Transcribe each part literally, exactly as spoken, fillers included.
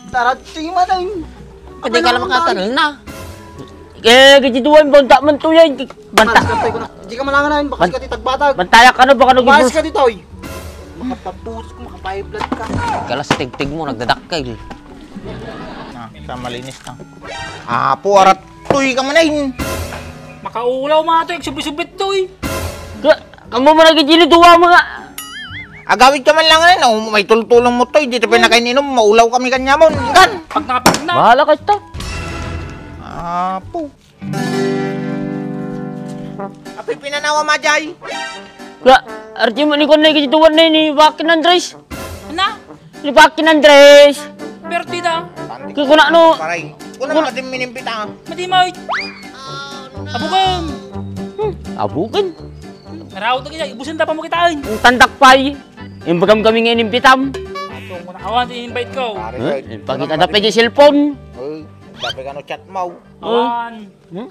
Tara, di man ay. Pwede ka lang makatanan na. Eh, kiti duwan, banta man to yan. Banta. Malas ka tayo ko na. Di ka malangan na yun. Bakas Ban-, ka titagbatag. Bantayan ka na, baka nagibus. Malas ka dito, oy. Makapabus ko, makapay blood ka. Galas tigtig mo, nagdadakkel. Na, sa malinis na. Apo, arat, tuy ka man ay. Makaulaw mga to, subi-subit to, eh. Ga-, amo man nagigili, duwa mga. Agawid ka man lang, eh, no? May tultulong mo to, eh. Dito pa nakaininom, maulaw kami kanyamon. Kan? Pag napag na. Bahala ka, ito. Apo. Apoy pinanawa, Majay. Ga, arti mo ni kon na ikituan na ni Bakin Andres. Ana? Ni Bakin Andres. Perti da. Kaya ko na, no. Paray. Kuna mo natin minimpita. Mati mo. Abukan. Hmm, abukan. Narawat na kaya, ibusan ta pa mo kitain. Ang tandak pay. Imbagam kami nga inimbitam. Ato mo na. Awan, i-invite ko. Pare, Huh? Pagkita na pwede cellphone. Uy, dapat ka no chat mo. Awan. Hmm?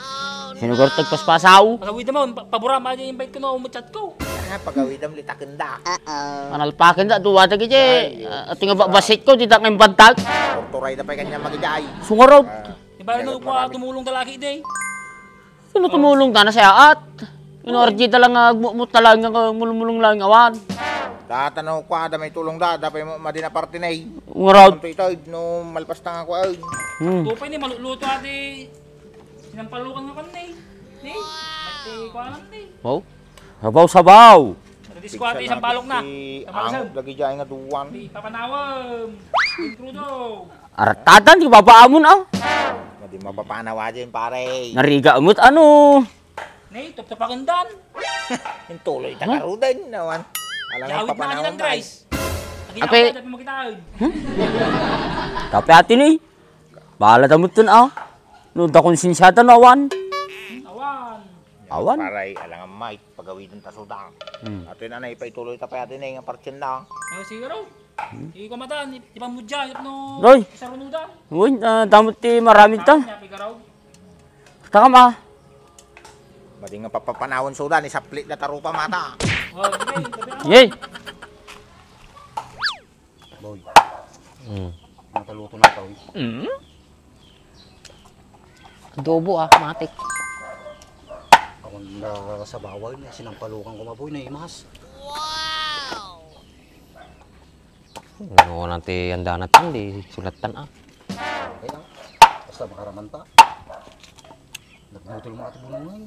Sino ka tagpaspasaw? Pagawid mo, pa-, pabura, ma-invite ko no, umchat ko. Ah, pagawidam, litaken da. Manalpaken da, duwa ta kiti. Ay, Ah, ato nga ba-, basit ko, di ta nga imbantag. Torturay da pa kanya magiday. Sungarot. Ah, Di ba, no, nagmamit. Tumulong da lagi, day? Sino tumulong ta na sa yaat? Ino, R J ta lang nga agmukmut ta lang nga mulumulong lang awan. Tatanaw ko, ada may tulong da, ada pa yung madina parte na eh. Ngarag. Ito, ito, no, malpas ta nga ko, ay. Hmm. Tupay ni, maluluto ati. Sinampalukan nga kan ni. Ni? Pati kuanan ni. Wow. Sabaw, sabaw. Diskwati, sampalok na. Sampalok Ang na. Lagi dyan nga duwan. Di, papanawam. Intrudo. Aratadan, di babaamon, ah. Nga di mapapanaw aja yun, pare. Nariga amot, ano? Ni, tuptupakan dan. Yung tuloy, Huh? Tagaruden, nawan. Alam mo, Yawid na papanawam, nilang guys. Lagi Ape. Ako, dapat makitaan. Hmm? Kape atin, eh. Bahala ta mo itun, ah. No, da konsensyata, no, awan. Awan. Awan. Paray, alangan, Mike, pagawiden ta sudang. Hmm. Ato yun, anay, paituloy ta pa atin, eh, nga partyen na. Ay, siguro. Hmm. Ikaw matan, i-, ipamudya, ipno, Roy. Isarunudan. Uy, ah, damot ti maramid ta. Tama niya, pigaraw. Taka ma. Madi nga papapanawon sudan, isaplit na tarupa mata. Oh, sige, sabi ako. Yay. Boy. Mm. Mataluto na ito, eh. Mm. Adobo, ah, matik. Ako na sa bawal na, sinampalukan ko maboy na imas. Wow! Ano ko lang ti andana tan, di sulatan, ah. Okay lang. Basta makaraman ta. Nagbutol mo ati bunungan.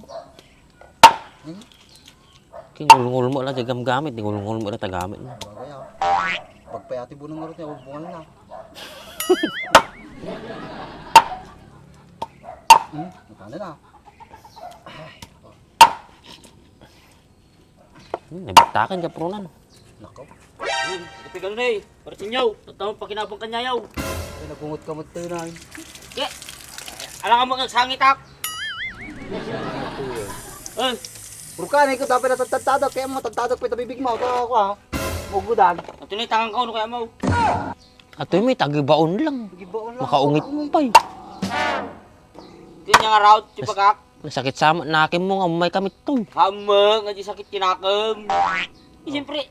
Hmm? Kingulngul mo lang ti gamgamit, di ngulngul mo lang tagamit mo. Bagay, ah. Pagpayati bunong ngarut niya, bungal na. Hmm? Ang kanan, ah. Ay, oh. Hmm, nabitakan ka, prunan. Nako. Hmm, kapigan na eh. Para sinyaw, tatawag pakinabang kanyayaw. Ay, nagungot ka magtunay. Kaya, alam ka mo kang sangitak. Eh, Burkan, ikaw dapat na tantado, kaya mo tantado pa itabibig mo, ako, ako, ha? Mugudan. Ato na itangan ka, ano kaya mo? Ato may tagibaon lang. Tagibaon lang. Makaungit pa eh. Kanya nga raot, ti bagak. Nasakit sa nakin mo nga umay kami to. Hama, nga di sakit kinakem. Eh, siyempre,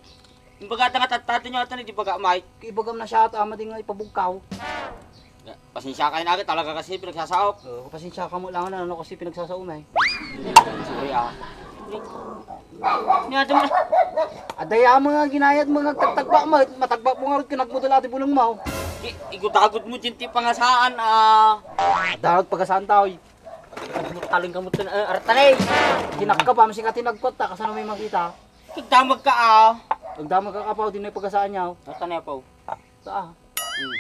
yung baga nga tatato nyo ata na di baga, Mike. Ibagam na siya ata, ama, di nga ipabugkaw. Pasensya kayo na agad, talaga kasi pinagsasaok. Oo, pasensya ka mo lang na, ano kasi pinagsasaok na eh. Sorry, ah. Niya, dum- Adaya mo nga ginayat mo, nagtagtagba mo, matagba mo nga rin, kinagmudal ati bulong mo. I-, igutagot mo dyan ti pangasaan, ah. Dapat pagasaan tao, eh. Taling ka mo ito, eh, artanay. Tinagka pa, masi ka tinagkot, ta, kasano may makita? Nagdamag ka, ah. Nagdamag ka, kapaw, di na yung pagasaan niya, oh. Artanay, apaw. Sa, ah. Hmm.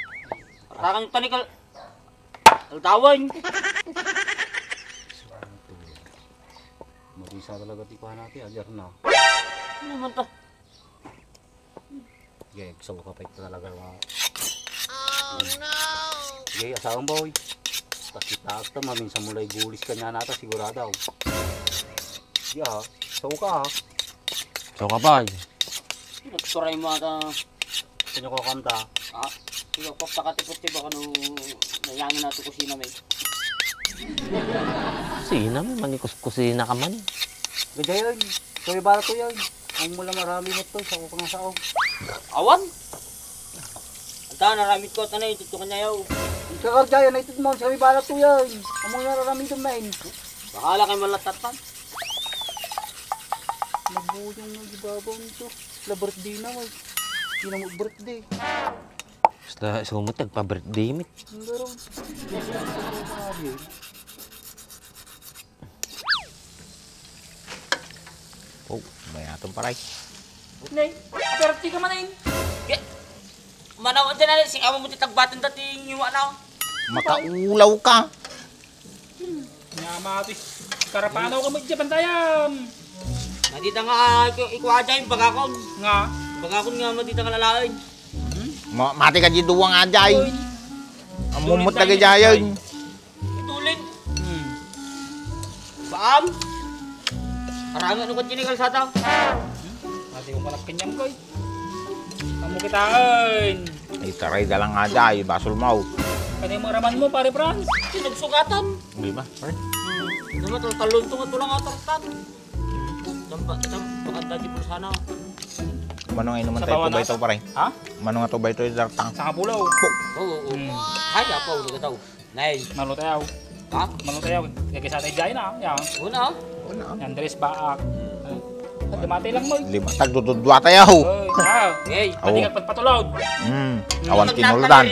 Artanay, talikal. Altawan. Mabisa talaga ti kuha natin, ajar na. Ano naman to? Sige, gusto ko kapit talaga, mga. Oh, no! Sige, asawang boy. Pakita ka, maminsan mo lay gulis ka niya nata, sigurado. Sige, ha? Gusto ka, ha? Gusto ka pa, eh. Nagsuray mo ata. Sino ko kanta? Ah, ikaw, pagpakatipot-tipot ka nung nayangin nato kusina, may. Sina, may manikus-kusina ka man. Gadayon, Kuya Bala, Kuya. Ang mula marami mo to, sa ukang sao. Awan? Ta, naramid ko, tanay, tutukan niya yaw. Ikaw, Arjay, ano ito mo? Sabi bala to yan. Amo nga raramidon, men. Bahala kayo malatatan. Nagbuo yung nagibabang ito. La birthday na, may. Hindi na mo birthday. Basta, sumutag pa birthday, mit. Ang garo. Oh, may atong paray. Nay, pero di ka manain. Ye, manaw dyan na, sing amo mo ti tagbatan dati yung iwa na. Makaulaw ka. Nga mati. Karapanaw ka mo dyan, bantayan. Madita nga, ah, iku-, ikuha dyan yung bagakon. Nga? Bagakon nga, madita nga lalain. Ma-, mati ka di duwang ajay. Oy. Amumot na gajayan. Itulin. Hmm. Baam. Arami ano ka dyan, kalsada? Mati kong malak kanyang ko, eh. Kamu kitaan. Ay, taray, dalang ajay, basol mo. Kani mo raman mo, pare Franz? Sinugsugatan. Di ba, pare? Hmm. Ano, talon to nga tulang atartan. Tampa, tampa, bakit dati po sana? Mano nga inuman tayo po ba ito, pare? Ha? Mano nga to ba ito, dartang? Sa kapulaw. Oo, oo. Hmm. Hay, apaw, nagataw. Nay. Malutayaw. Ha? Malutayaw. Kaya sa tayo dyan na, yan. Una, oh. Una. Yan, Andres Baak. Ay, dumati lang mo, eh. Lima, tagdududwa tayo. Oy, ah. Hey. Pati Oo. Ka pagpatulog. Hmm. Awan tinuldan.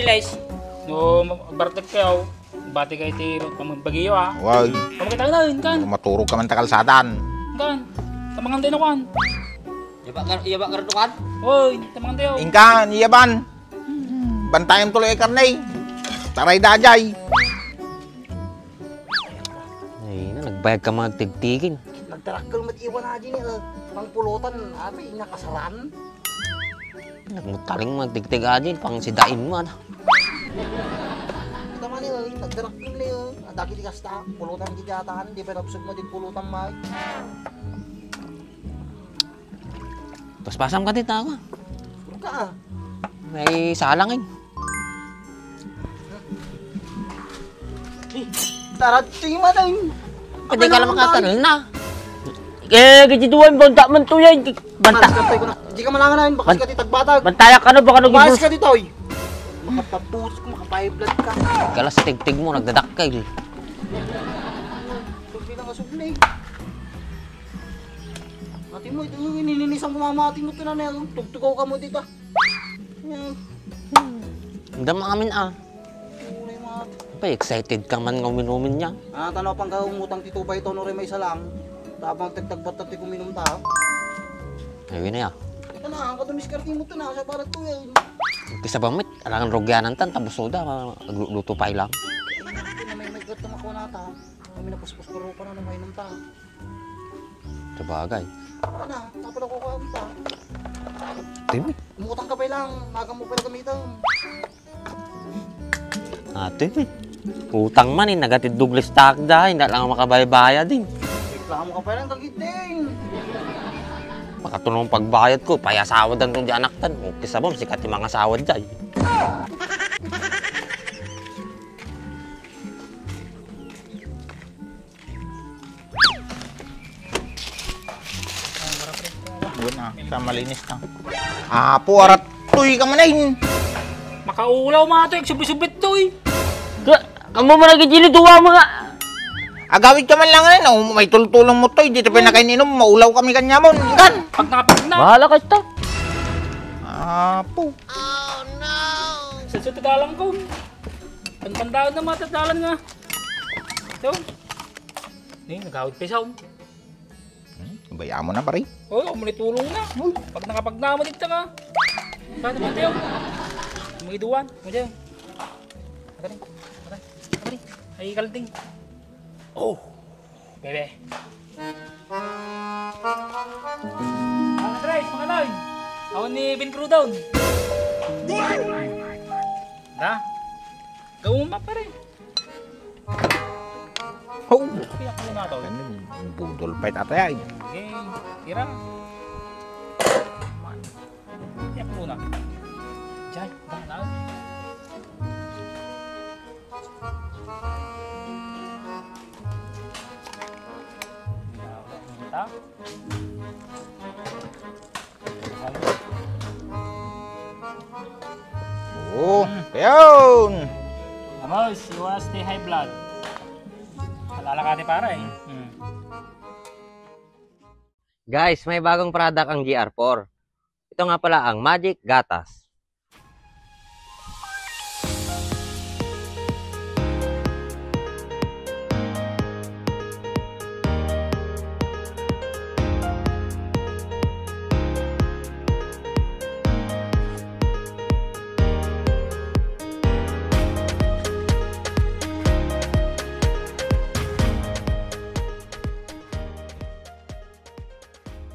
No, bartek kayo. Bati kay ti Ruth, pamagbagiyo, ah. Wag. Pamakita na, yun kan. Maturog ka man ta kalsadan. Kan. Tamangan din ako, kan. Yaba ka, yaba ka rin, kan? Oy, tamangan tayo. Ingkan, iyaban. Bantayam tuloy ay karne. Taray dajay. Ay, na, nagbayag ka mga tigtigin. Nagtarakkel met iwan aji ni, eh, pangpulutan, abi, nga kasaran. Nagmutaling mga tigtig aji, pang sidain mo, ano? Ita man, eh, nagtarakkel ni, eh. Adagi di kasta, pulutan di katan, di pa napsug mo di pulutan, may. Paspasam ka dita, ako. Ka, ah. May salang, eh. Tarat ti manay. Pwede ka lang makatanal na. Eh, giti duwan, banta man to yan. Banta. Mas katay ko na. Di ka malangan na yun. Bakas Ban-, ka ti tagbatag. Bantaya ka na, baka naging Mas bus- ka dito, oy. Makapagputos ko, makapahiblat ka. Kalas tigtig mo, nagdadakkel. Subli lang ka, subli. Ati mo, ito yung inilinisan ko, mama, ati mo, ito na, na, tugtugaw ka mo dito. Yan. Dama amin, ah. Uray, mga ate. Pa, excited ka man nga umin-umin niya. Ah, tanaw pang kaumutang ti tubay to, no, re, may isa lang. Tapang tagtagbat ti kuminum ta. Ay, wina ya. Ito na, ang katumiskarte mo to na, sa barat ko yan. Kisa ba, mit? Alangan rugyanan tan, tapos soda, agluto pa lang. Ito na, may may gato makuha na ta. Kami na puspos ko ro pa na, nung mainom ta. Sabagay. Ana, tapos ako ka unta. Timi. Umutang ka pa lang, magang mo pa lang gamitan. Ah, timi. Utang man, eh, nagatid Douglas takda, hindi lang makabaybayad, eh. Reklamo ka pa lang, kagiting. Makatunong pagbayad ko, payasawadan ko di anak tan. Okay, sabam, sikat yung mga asawa dyan. Yun, ah, sa malinis lang. Apo, arat, tuy ka man, ay. Makaulaw, mga to, subit-subit to, eh. Ka-, kamo man nagigili, duwa, mga. Agawid ka man lang, eh, no? May tultulong mo, tuy. Dito pa nakaininom, maulaw kami kanya mo. Kan? Pag nakapag na. Bahala ka, ito. Apo. Sa suti dalang ko. Pantandaan na matadalan nga. Ito. Ni, nagawid pa isa, oh. Hmm? Bayaan mo na, pare. Oo, ako muna tulong na. Uy. Pag nakapagnama dito ka. Saan naman tayo? May duwan. Mo dyan. Atari. Atari. Atari. Ay, kalding. Oh. Bebe. Andres, mga noy. Awan ni Ben Crudon. Da. Gawin mo, pare. Oh. Piyak mo na to. Ano, budol pa ito, atay, ay. Okay, tira. Piyak mo na. Diyan, ba, na. Ta? Oh, Yun! Amos, iwas ti high blood. Alala ka ti pare, eh. Hmm. Guys, may bagong product ang G R four. Ito nga pala ang Magic Gatas.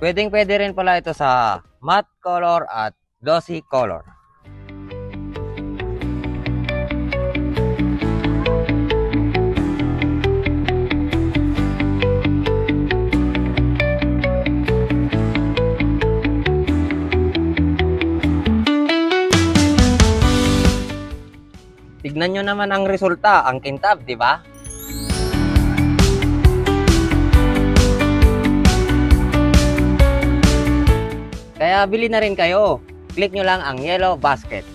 Pwedeng-pwede rin pala ito sa matte color at glossy color. Tignan nyo naman ang resulta, ang kintab, di ba? Kaya bili na rin kayo. Click nyo lang ang yellow basket.